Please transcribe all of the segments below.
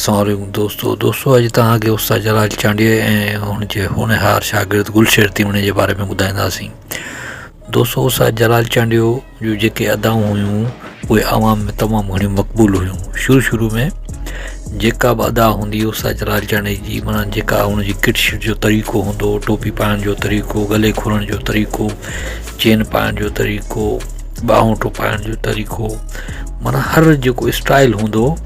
السلام عليڪم دوستو دوستو اڄ توهان کي استاد جلال چانڊيي ۽ هن جي هونهار شاگرد گلشير تيوڻي جي باري ۾ ٻڌائينداسين دوستو استاد جلال چانڊيو جون جيڪي ادائون هيون اهي عوام ۾ تمام گهڻيون مقبول هيون شروع شروع ۾ جيڪا به ادا هوندي هئي استاد جلال چانڊيي جي معنيٰ جيڪا هن جي ڪٽ شٽ جو طريقو هوندو هو ٽوپي پائڻ جو طريقو گلي کولڻ جو طريقو چين پائڻ جو طريقو ٻانهوٽو پائڻ جو طريقو معنيٰ هر جيڪو اسٽائل هوندو هو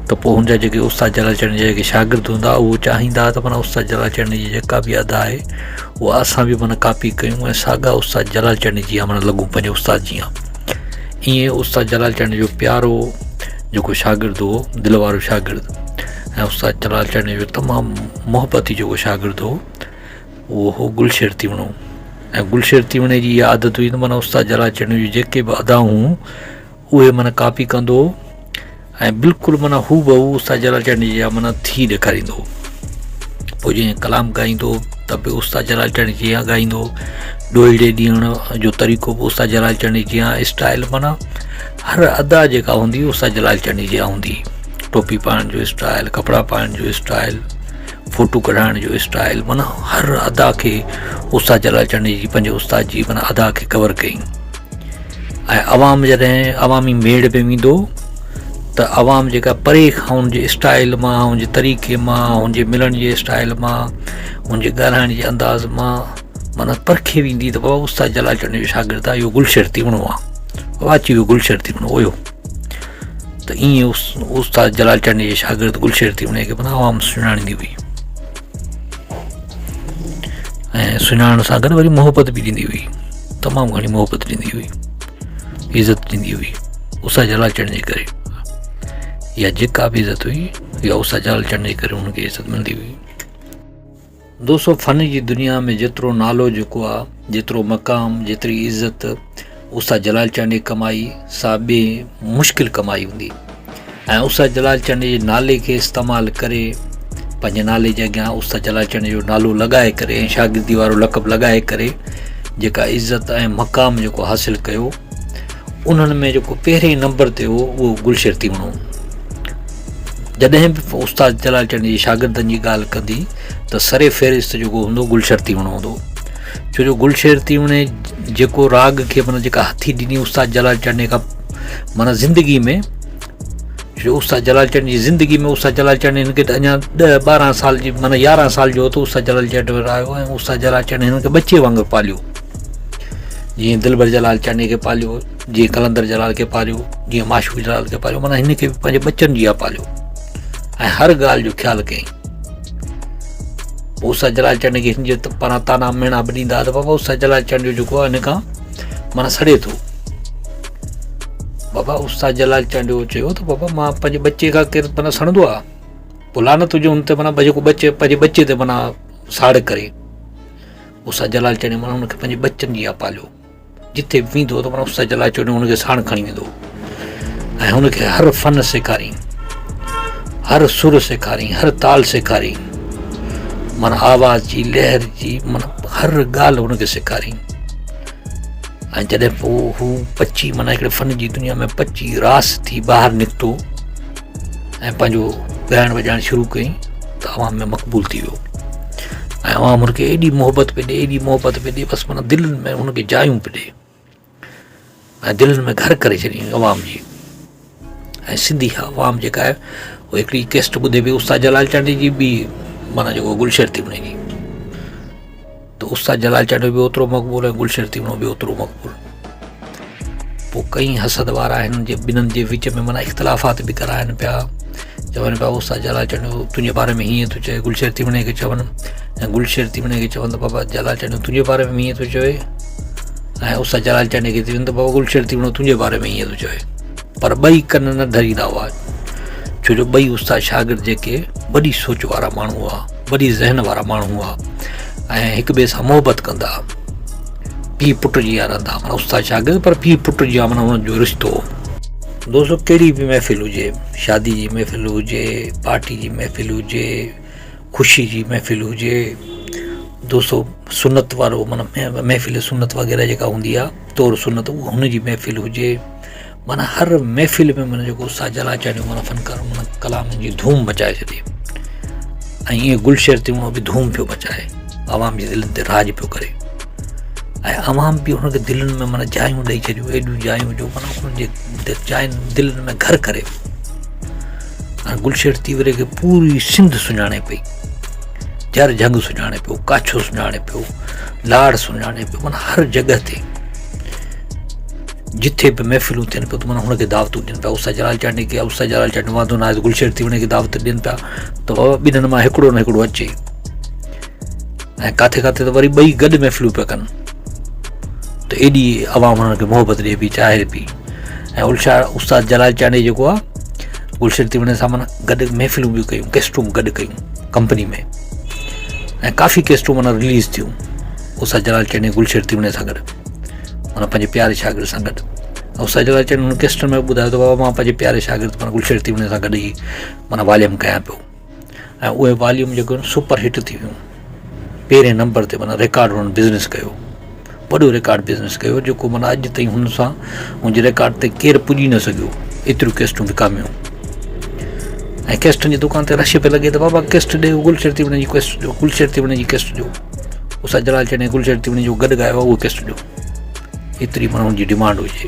ته پوء هن جا جيڪي استاد جلال چانڊيي جا جيڪي شاگرد هوندا اهو چاهيندا ته معنيٰ استاد جلال چانڊيي جي جيڪا به ادا آهي اها اسان به معنيٰ ڪاپي ڪيون ۽ ساڳا استاد جلال چانڊيي جيان معنيٰ لڳون پنهنجي استاد جيان ائين استاد جلال چانڊيي جو پيارو جيڪو شاگرد هو دل وارو شاگرد ۽ استاد جلال چانڊيي جو تمام محبتي جيڪو شاگرد هو اهو هو گلشير تيوڻو ۽ گلشير تيوڻي جي اها عادت هئي ته معنيٰ استاد جلال چانڊيي جون جيڪي به ادائون هيون اهي معنيٰ ڪاپي ڪندو هو ۽ بلڪل معنيٰ هو بهو استاد جلال چانڊيي جا معنيٰ ٿي ڏيکاريندو هو. پوء جيئن ڪلام ڳائيندو هو ته به استاد جلال چانڊيي جيان ڳائيندو هو. ڏوهيڙي ڏيڻ جو طريقو به استاد جلال چانڊيي جيان اسٽائل معنيٰ هر ادا جيڪا هوندي هئي استاد جلال چانڊيي جيان هوندي هئي. ٽوپي پائڻ جو اسٽائل، ڪپڙا پائڻ جو اسٽائل، فوٽو ڪڍائڻ جو اسٽائل معنيٰ هر ادا کي استاد جلال چانڊيي جي پنهنجي استاد جي معنيٰ ادا کي ڪور ڪيائين. ۽ عوام جڏهن عوامي ميڙ ۾ ويندو ته عوام جيڪا پري کان ان جي اسٽائل مان ان جي طريقي مان ان جي ملڻ جي اسٽائل مان ان جي ڳالهائڻ جي انداز مان معنيٰ پرکي ويندي ته بابا استاد جلال چنڊ جو شاگرد آهي اهو گلشير تيوڻو آهي بابا اچي ويو گلشير تيوڻو اهو ته ائين استاد جلال چنڊ جي شاگرد گلشير تيوڻي کي معنيٰ عوام سڃاڻيندي هئي ۽ سڃاڻڻ سان گڏ وري محبت به ڏيندي هئي تمام گهڻي محبت ڏيندي هئي عزت ڏيندي هئي استاد جلال چنڊ جي ڪري يا جيڪا به عزت هئي يا استاد جلال چنڊ جي ڪري هن کي عزت ملندي هئي دوستو فن جي دنيا ۾ جيترو نالو جيڪو آ جيترو مقام جيتري عزت استاد جلال چانڊيي ڪمائي سا ٻي مشڪل ڪمائي هوندي ۽ استاد جلال چانڊيي جي نالي کي استعمال ڪري پنهنجي نالي جي اڳيان استاد جلال چانڊيي جو نالو لڳائي ڪري ۽ شاگردي وارو لقب لڳائي ڪري جيڪا عزت ۽ مقام جيڪو حاصل ڪيو انهن ۾ جيڪو پهرين نمبر تي هو اهو گلشير تيوڻو هو. جڏهن به استاد جلال چنڊ جي شاگردن جي ڳالهه ڪندي ته سر فهرست جيڪو هوندو گلشير تيوڻو هوندو ڇو جو گلشير تيوڻي جيڪو راڳ کي معنيٰ جيڪا هٿي ڏني استاد جلال چنڊ کان معنيٰ زندگي ۾ جو استاد جلال چنڊ جي زندگي ۾ استاد جلال چنڊ هن کي ته اڃا ڏهه ٻارهن سال جي معنيٰ يارهن سال جو هو ته استاد جلال چنڊ وٽ آيو ۽ استاد جلال چنڊ هن کي ٻچي وانگر پاليو جيئن دلبر جلال چانڊيي کي پاليو، جيئن قلندر جلال کي پاليو، جيئن معشوق جلال کي پاليو، معنيٰ هن کي به پنهنجي ٻچن جيان پاليو ۽ هر ڳالهه جو خيال ڪيائين. پوء استاد جلال چانڊيي کي هن جي پاران طعنا مهڻا به ڏيندا ته بابا استاد جلال چانڊيو جيڪو آهي هن کان معنيٰ سڙي ٿو. بابا استاد جلال چانڊيو چيو ته بابا مان پنهنجي ٻچي کان ڪير معنيٰ سڙندو آهي؟ پوء لعنت هجي هن تي معنيٰ جيڪو ٻچي پنهنجي ٻچي تي معنيٰ ساڙ ڪري. استاد جلال چانڊيو معنيٰ هن کي پنهنجي ٻچن جيان پاليو. جتي به ويندو هو ته معنيٰ استاد جلال چانڊيو هن کي ساڻ کڻي ويندو هو ۽ هن کي هر فن سيکارين، هر سر سيکارين، هر تال سيکارين، معنيٰ آواز جي لهر جي معنيٰ هر ڳالهه هن کي سيکارين. ۽ جڏهن پوء هو پچي معنيٰ هڪڙي فن جي دنيا ۾ پچي راس ٿي ٻاهر نڪتو ۽ پنهنجو ڳائڻ وڄائڻ شروع ڪيائين ته عوام ۾ مقبول ٿي ويو ۽ عوام هن کي ايڏي محبت پئي ڏي ايڏي محبت پئي ڏي بس معنيٰ دلين ۾ هن کي جايون پئي ڏي ۽ دلين ۾ گهر ڪري ڇڏي عوام جي ۽ سنڌي عوام جيڪا آهي اهو هڪڙي ڪيسٽ ٻڌي پئي استاد جلال چانڊيي جي ٻي معنيٰ جيڪو گلشير تيوڻي جي ته استاد جلال چانڊيو به اوترو مقبول ۽ گلشير تيوڻو به اوترو مقبول. پوء ڪئين حسد وارا هنن جي ٻنهن جي وچ ۾ معنيٰ اختلافات به ڪرائن پيا چون پيا استاد جلال چانڊيو تنهنجي باري ۾ هيئن ٿو چئي گلشير تيوڻي کي چون ۽ گلشير تيوڻي کي چون ته بابا جلال چانڊيو تنهنجي باري ۾ هيئن ٿو چوي ۽ استاد جلال چانڊيي کي چون ته بابا گلشير تيوڻو تنهنجي باري ۾ هيئن ٿو چوي پر ٻئي ڪن نه ڌريندا هئا ڇو جو ٻئي استاد شاگرد جيڪي وڏي سوچ وارا ماڻهو هئا وڏي ذهن وارا ماڻهو هئا ۽ هڪ ٻئي سان محبت ڪندا پيء پٽ جيان رهندا معنيٰ استاد شاگرد پر پيء پٽ جيان معنيٰ انهن جو رشتو هو. دوستو ڪهڙي به محفل هجي شادي جي محفل هجي پارٽي جي محفل هجي خوشي جي محفل هجي دوستو سنت وارو معنيٰ محفل سنت وغيره جيڪا هوندي آهي طور سنت هن جي محفل هجي. معنيٰ هر محفل ۾ معنيٰ جيڪو استاد جلال چانڊيو معنيٰ فنڪار معنيٰ ڪلام جي ڌوم مچائي ڇڏي ۽ ائين گلشير تيوڻو به ڌوم پيو مچائي عوام جي دلين تي راڄ پيو ڪري ۽ عوام به هن کي دلين ۾ معنيٰ جايون ڏئي ڇڏيون ايڏيون جايون جو معنيٰ هن جي جاين دلين ۾ گهر ڪري ۽ گلشير تيوري کي پوري سنڌ سڃاڻي پئي جر جهنگ سڃاڻي پيو ڪاڇو سڃاڻي پيو لاڙ سڃاڻي پيو معنيٰ هر جڳهه تي جتي به محفلون ٿين پيون ته معنيٰ هن کي دعوتون ڏين پيا استاد جلال چانڊيي کي استاد جلال چانڊيو واندو نه آهي ته گلشير ٿي وڃي کي دعوت ڏين پيا ته بابا ٻنهن مان هڪڙو نه هڪڙو اچي ۽ ڪاٿي ڪاٿي ته وري ٻئي گڏ محفلون پيا ڪن ته ايڏي عوام هنن کي محبت ڏي پئي چاهي پئي ۽ الشا استاد جلال چانڊيي جيڪو آهي گلشير ٿي وڃي سان معنيٰ گڏ محفلون به ڪيون ڪيسٽون به گڏ ڪيون ڪمپني ۾ ۽ ڪافي ڪيسٽون معنيٰ رليز ٿيون استاد جلال چانڊيي گلشير ٿي وڃي سان گڏ معنيٰ پنهنجي پياري شاگرد سان گڏ استاد جلال چانڊيي هن ڪيسٽن ۾ ٻڌايو ته بابا مان پنهنجي پياري شاگرد معنيٰ گلشير ٿي وڃي سان گڏ ئي معنيٰ واليوم ڪيان پيو ۽ اهي واليوم جيڪو آهن سپر هٽ ٿي ويون پهرين نمبر تي معنيٰ رڪارڊ هنن بزنس ڪيو وڏو رڪارڊ بزنس ڪيو جيڪو معنيٰ اڄ تائين هن سان هن جي رڪارڊ تي ڪير پڄي نه سگهيو ايتريون ڪيسٽون وڪاميون ۽ ڪيسٽن جي دڪان تي رش پئي لڳي ته بابا ڪيسٽ ڏي گلشير ٿي وڃي جي ڪيسٽ ڏيو گلشير ٿي وڃي جي ڪيسٽ ڏيو استاد جلال چانڊيي گلشير ٿي وڃي جو گڏ ڳايو اهو ڪيسٽ ڏيو ايتري معنيٰ هن جي ڊمانڊ هجي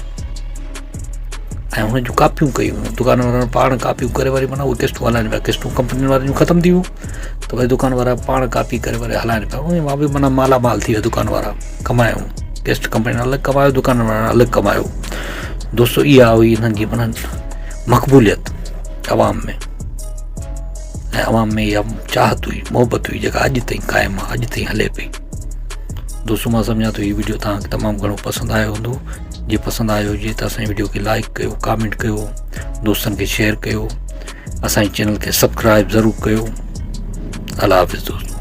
۽ هن جون ڪاپيون ڪيون ويون دڪان وارن پاڻ ڪاپيون ڪري وري معنيٰ اهي قسطون هلائن پيا قسطون ڪمپنين وارن جون ختم ٿي ويون ته وري دڪان وارا پاڻ ڪاپي ڪري وري هلائن پيا ان مان به معنيٰ مالا مال ٿي ويا دڪان وارا ڪمايو قسط ڪمپنين الڳ ڪمايو دڪان وارن الڳ ڪمايو دوستو اها هئي هنن جي معنيٰ مقبوليت عوام ۾ ۽ عوام ۾ اها چاهت هئي محبت هئي جيڪا اڄ تائين قائم آهي اڄ تائين هلي پئي دوستو مان سمجهان ٿو هي ويڊيو توهان کي تمام گهڻو پسند آيو هوندو جي پسند آيو هجي ته اسان جي ويڊيو کي لائڪ ڪيو ڪامينٽ ڪيو دوستن کي شيئر ڪيو اسان جي چينل کي سبسڪرائب ضرور ڪيو الله حافظ دوستو.